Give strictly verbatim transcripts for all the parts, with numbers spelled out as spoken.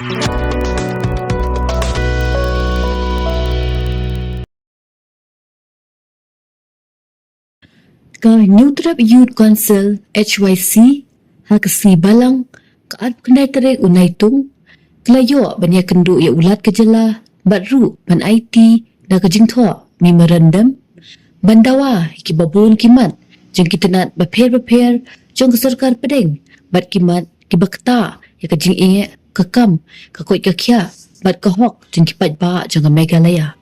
Ka Hynñiewtrep Youth Council, H Y C, ha ka sngi Balang, ka arphew khyndai tarik u Naitung, ka la ïoh ban ïakynduh ïa u Lat ka jylla bad ruh ban aiti da ka jingthoh memorandum ban dawa ïa kiba bun ki mat jong ki tnat bapher bapher jong ka sorkar pdeng bad ki mat kiba ktah ïa ka jingeh, ka kam, ka koit ka khiah bad ka hok jong ki paidbah jong ka Meghalaya.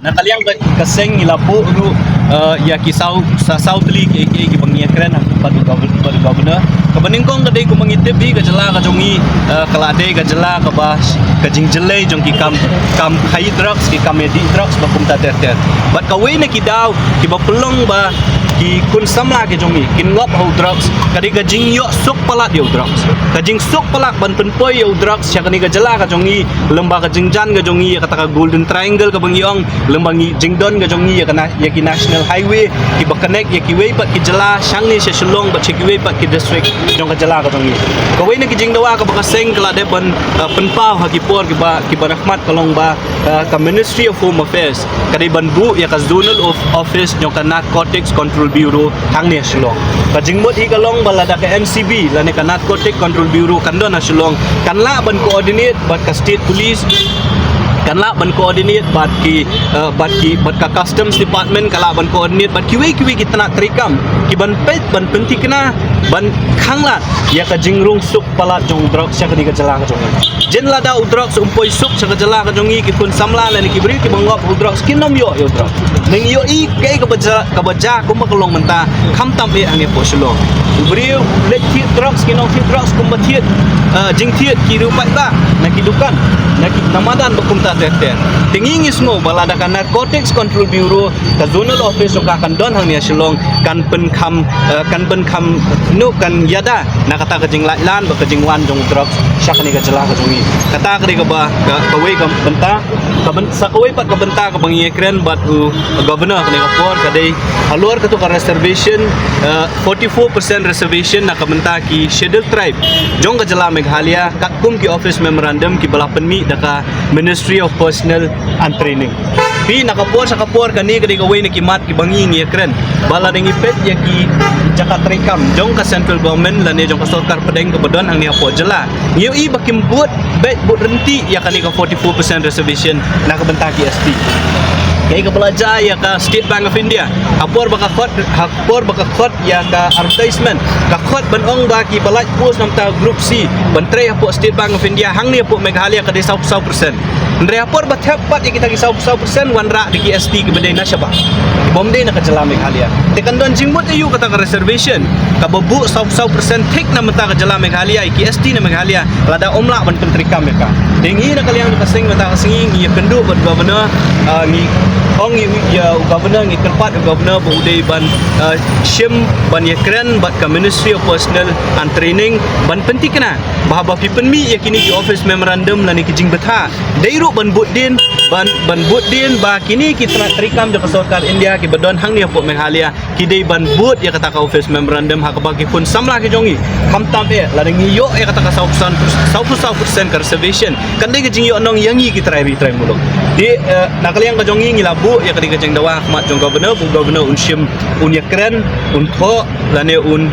Na ka liang ka, ka seng ngi la buh ruh, eh, ïa ki saw, sa, saw tylli ki, ki, kiba ngi ïakren ha bad u gov-, bad u governor. Kaba nyngkong ka dei kumba ngi tip hi ka jylla ka jong ngi, eh, ka la dei ka jylla kaba ka jingjyllei jong ki kam, kam khaïi drugs, ki kam ïadih drugs bad kumta ter ter. Bad kawei na ki daw kiba pynlong ba ki khun samla ki jong ngi kin ngop ha u drugs ka dei ka jingïoh suk palat ïa u drugs. Ka jingsuk palat ban pynpoi ïa u drugs sha kane ka jylla ka jong ngi, lem bad ka jingjan ka jong ngi ïa kata ka Golden Triangle kaba ngi ong, lem bad ngi jingdon ka jong ngi ïa ka na-, ïa ki national highway kiba connect ïa kiwei pat ki jylla shangne sha Shillong bad sha kiwei pat ki district jong ka jylla ka jong ngi. Kawei na ki jingdawa kaba ka seng ka la dep ban, eh, pynpaw ha ki por kiba, kiba na khmat ka long ba, eh, ka Ministry of Home Affairs ka dei ban buh ïa ka zonal of-, office jong ka Narcotics Control Bureau hangne ha Shillong. Ka jingmut hi ka long ba lada ka N C B lane ka Narcotic Control Bureau kan don ha Shillong, kan lah ban coordinate bad ka State Police, kan lah ban coordinate bad ki, eh, bad ki, bad ka Customs Department, kan lah ban coordinate bad kiwei kiwei ki tnat treikam kiban peit, ban pynthikna, ban khanglad ïa ka jingrung suk palat jong u drugs sha kane ka jylla ka jong ngi. Jin lada u drugs um poi suk sha ka jylla ka jong ngi, ki khun samla lane ki briew kiba ngop u drugs kin ym ïoh ïa u drugs. Ngi ïohi kaei kaba jia, kaba jia kumba ka long mynta, khamtam eh hangne hapoh Shillong. U briew u leit thied drugs, ki nongthied drugs kumba thied, eh, jingthied ki riew paidbah na ki dukan, na ki, na madan bad kumta ter ter. Te ngi ngi sngew ba lada ka Narcotics Control Bureau, ka zonal office jong ka kan don hangne ha Shillong, kan pynkham, eh, kan pynkham, no, kan ïada na kata ka jinglaitlan bad ka jingwan jong u drugs sha kane ka jylla ka jong ngi. Kata ka dei kaba, ka, kawei ka bynta, ka byn-, sa kawei pat ka bynta kaba ngi ïakren bad u governor kane ka por ka dei halor kato ka reservation, eh, forty-four percent reservation na ka bynta ki Scheduled Tribe jong ka jylla Meghalaya, katkum ki office memorandum kiba la pynmih da ka Ministry of Personnel and Training. Phi, na ka por sha ka por kane ka dei kawei na ki mat kiba ngi ngi ïakren ba lada ngi peit ïa ki jaka treikam jong ka central government lane jong ka sorkar pdeng kaba don hangne hapoh jylla, ngi ïohi ba kim bud beit, bud ryntih ïa kane ka forty-four percent reservation na ka bynta ki S T. Kaei kaba la jia ïa ka State Bank of India, ha por ba ka khot, ha por ba ka khot ïa ka advertisement, ka khot ban ong ba kiba lait post na bynta Group C ban trei hapoh State Bank of India hangne hapoh Meghalaya ka dei saw, saw percent. Hynrei ha por ba thep pat ïa kita ki saw, saw percent wanrah da ki S T kiba dei na shabar, bym dei na ka jylla Meghalaya. Te kan don jingmut aïu kata ka reservation kaba buh saw, saw percent thik na bynta ka jylla Meghalaya, ïa ki S T na Meghalaya, lada ym lah ban pyntreikam ïa ka. Te ngi na ka liang ka seng mynta ka sngi ngi ïakynduh bad u governor, ah, ngi ong ïa u, ïa u governor, ngi kyrpad ïa u governor ba u dei ban, ah, shim ban ïakren bad ka Ministry of Personnel and Training ban pynthikna ba haba phi pynmih ïa kine ki office memorandum lane ki jingbthah, dei ruh ban bud dien, ban, ban bud dien ba kine ki tnat treikam jong ka sorkar India kiba don hangne hapoh Meghalaya ki dei ban bud ïa kata ka office memorandum ha kaba ki khun samla ki jong ngi, khamtam eh lada ngi ïoh ïa kata ka saw percent, saw percent ka reservation, kan dei ka jingïohnong ïa ngi ki trai ri trai muluk. Te, eh, na ka liang ka jong ngi ngi la buh ïa kane ka jingdawa ha khmat jong u governor, ba u governor un shim, un ïakren, un thoh lane un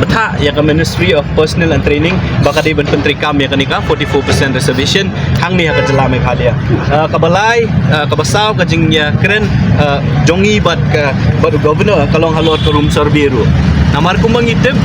bthah ïa ka Ministry of Personnel and Training ba ka dei ban pyntreikam ïa kane ka forty-four percent reservation hangne ha ka jylla Meghalaya. Ah, kaba lai, ah, kaba saw ka jingïakren, ah, jong ngi bad ka, bad u governor ka long halor ka lum survey ruh. Namar kumba ngi tip,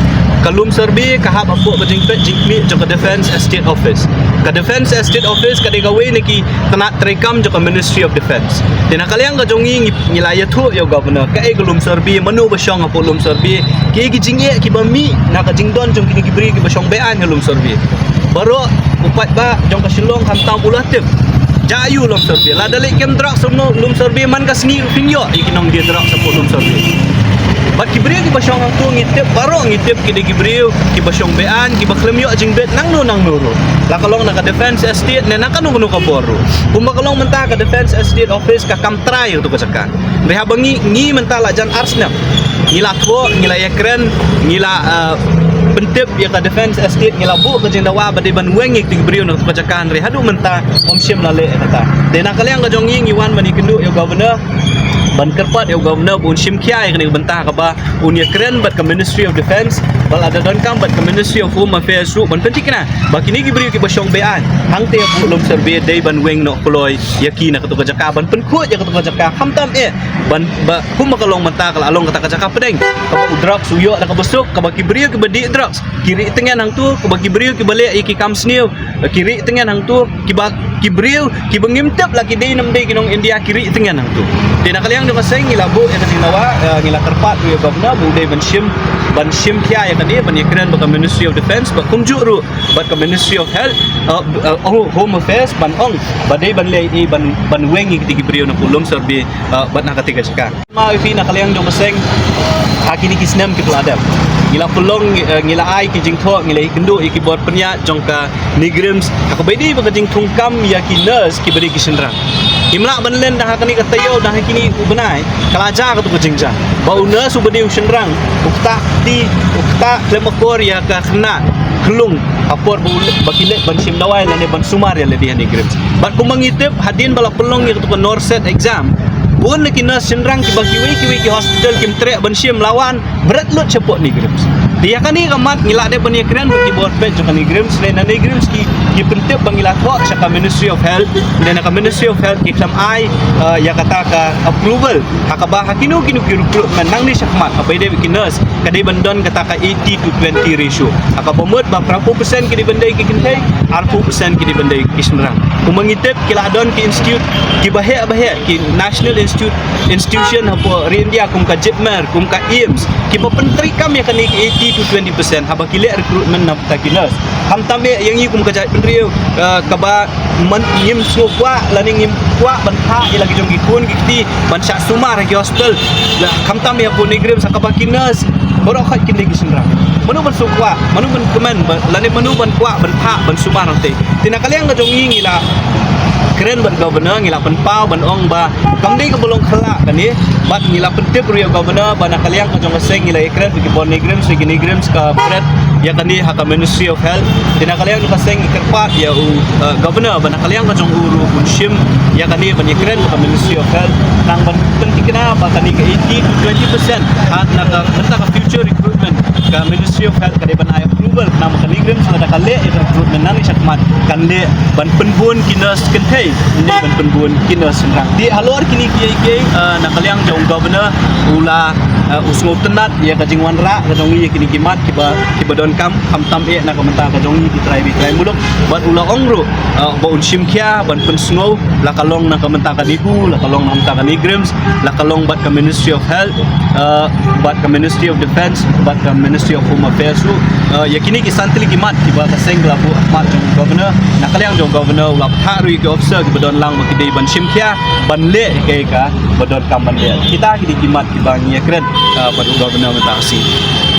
ka lum survey ka hap hapoh ka jingpeit jingkhmih jong ka Defence Estate Office. Ka Defence Estate Office ka dei kawei na ki tnat treikam jong ka Ministry of Defence. Te na ka liang ka jong ngi, ngi, ngi la ïathuh ïa u governor kaei ka lum survey, mano ba shong hapoh lum survey, kiei ki jingeh kiba mih na ka jingdon jong kine ki briew kiba shong be-aiñ ha lum survey. Baroh u paidbah jong ka Shillong khamtam u la tip. Jia aïu lum survey? Lada leit kem drugs ha lum survey man ka sngi phin ïoh ïa ki nongdie drugs hapoh lum survey. Bad ki briew kiba shong hangtu ngi tip, baroh ngi tip ki dei ki briew kiba shong beaiñ, kiba khlem ïoh jingbit nangno nangno ruh. La ka long na ka defense estate ne na kano kano ka bor ruh. Kumba ka long mynta ka defense estate office ka kam trai ïa katu ka jaka. Hynrei haba ngi, ngi mynta la jan ar snem, ngi la thoh, ngi la ïakren, ngi la, uh, pyntip ïa ka defense estate, ngi la buh ka jingdawa ba dei ban weng ïa ki briew na katu ka jaka, hynrei haduh mynta ym shym la leh ïa kata. Te na ka liang ka jong ngi, ngi wan ban ïakynduh ïa u governor, ban kyrpad ïa u governor ba un shim khia ïa kane ka bynta kaba un ïakren bad ka Ministry of Defense, ba lada donkam bad ka Ministry of Home Affairs ruh ban pynthikna ba kine ki briew kiba shong beaiñ hangtei hapoh Lumshyrbe dei ban weng noh kloi ïa ki na katu ka jaka, ban pynkhuid ïa katu ka jaka, khamtam eh ban, ba kumba ka long mynta ka la long kata ka jaka pdeng kaba u drugs u ïoh da kaba suk, kaba ki briew kiba dih drugs ki rieh tyngen hangtu, kaba ki briew kiba leh ïa ki kam sniew ki rieh tyngen hangtu, kiba, ki briew kiba ngim tip la ki dei ne ym dei ki nong India ki rieh tyngen hangtu. Te na ka liang jong ka seng ngi la buh ïa ka jingdawa, eh, ngi la kyrpad ruh ïa u governor ba u dei ban shim, ban shim khia ïa kane, ban ïakren bad ka Ministry of Defense, bad kumjuh ruh bad ka Ministry of Health, eh, eh, Home Affairs, ban ong ba dei ban leh ïa, ban, ban weng ïa kiti ki briew na ka Lumshyrbe, eh, bad na kata ka jaka. Ma ïa phi na ka liang jong ka seng, ha kine ki snem kiba la dep, ngi la pynlong, eh, ngi la ai ki jingthoh, ngi la ïakynduh ïa ki bor pynïaid jong ka NEIGRIHMS, ha kaba ïadei bad ka jingthungkam ïa ki nurse kiba dei ki shynrang. Ngim lah ban len da ha kane ka taïew, da ha kine u bnai, ka la jia katu ka jingjia ba u nurse uba dei u shynrang u ktah kti, u ktah khlem akor ïa ka khynnah khyllung ha por ba u leh, ba ki leit ban shim dawai lane ban sumar ïalade ha NEIGRIHMS. Bad kumba ngi tip, hadien ba la pynlong ïa katu ka NORCET exam, bun na ki nurse shynrang kiba kiwei kiwei ki hospital kim treh ban shim, la wan bret lut shapoh NEIGRIHMS. Te ïa kane ka mat ngi la dep ban ïakren bad ki bor peit jong ka NEIGRIHMS, lane na NEIGRIHMS ki, ki pyntip ba ngi la thoh sha ka Ministry of Health, lane na ka Ministry of Health ki khlem ai, eh, ïa kata ka approval ha kaba ha kino kino ki recruitment nangne shakhmat, haba ïadei bad ki nurse, ka dei ban don kata ka eighty to twenty ratio, ha kaba mut ba phra phew percent ki dei ban dei ki kynthei, ar phew percent ki dei ban dei ki shynrang. Kumba ngi tip, ki la don ki institute kiba heh ba heh, ki national institute, institution hapoh ri India, kum ka JIPMER, kum ka AIIMS, kiba pyntreikam ïa kane ka eighty to twenty percent haba ki leh recruitment na bynta ki nurse. Khamtam eh ïa ngi kum ka jaitbynriew, eh, kaba man, ngim sngewkwah lane ngim kwah ban phah ïa la ki jong ki khun ki kti ban shah sumar ha ki hospital. Khamtam eh hapoh NEIGRIHMS ha kaba ki nurse baroh khoit kin dei ki shynrang. Mano ban sngewkwah, mano ban kmen, ba, lane mano ban kwah ban phah ban sumar hangtei. Te na ka liang ka jong ngi, ngi la kren bad governor, ngi la pynpaw ban ong ba kam dei kaba long khyllah kane, bad ngi la pyntip ruh ïa u governor ba na ka liang ka jong ka seng ngi la ïakren bad ki bor NEIGRIHMS, ki NEIGRIHMS ka bret ïa kane ha ka Ministry of Health. Te na ka liang jong ka seng ngi kyrpad ïa u, eh, governor ba na ka liang ka jong u ruh un shim ïa kane ban ïakren bad ka Ministry of Health, nang ban pynthikna ba kane ka eighty to twenty percent ha na ka, na ka future recruitment, ka Ministry of Health ka dei ban ai approval, namar ka NEIGRIHMS lada ka leh ïa ka recruitment nangne shakhmat, kan leh ban pynbun ki nurse kynthei, ne ban pynbun ki nurse shynrang. Te halor kine kiei kiei, eh, na ka liang jong u governor u la, eh, u sngewtynnad ïa ka jingwanrah ka jong ngi ïa kine ki mat kiba, kiba donkam, khamtam eh na ka bynta ka jong ngi ki trai ri trai muluk. Bad u la ong ruh, eh, ba un shim khia ban pynsngew, la ka long na ka bynta ka NEHU, la ka long na ka bynta ka NEIGRIHMS, la ka long bad ka Ministry of Health, eh, bad ka Ministry of Defense, bad ka Ministry of Home Affairs ruh. Eh, ïa kine ki san tylli ki mat kiba ka seng ka la buh ha khmat jong u governor, na ka liang jong u governor u la pynthah ruh ïa ki officer kiba don lang ba ki dei ban shim khia ban leh ïa kaei kaba donkam ban leh. Kita ki dei ki mat kiba ngi ïakren, eh, bad u governor mynta ka sngi.